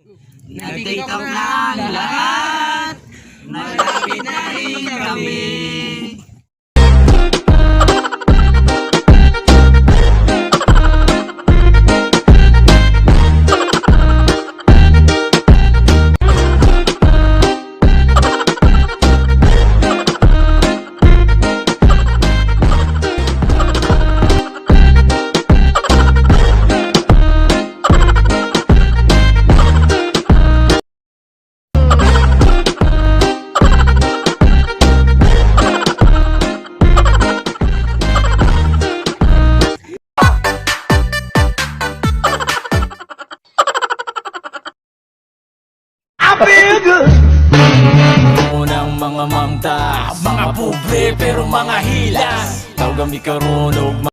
Nag-TikTok na ang lahat. Malapit na rin kami. Unang mga mangta, mga pobre pero mga hilas. Tawag mi karon og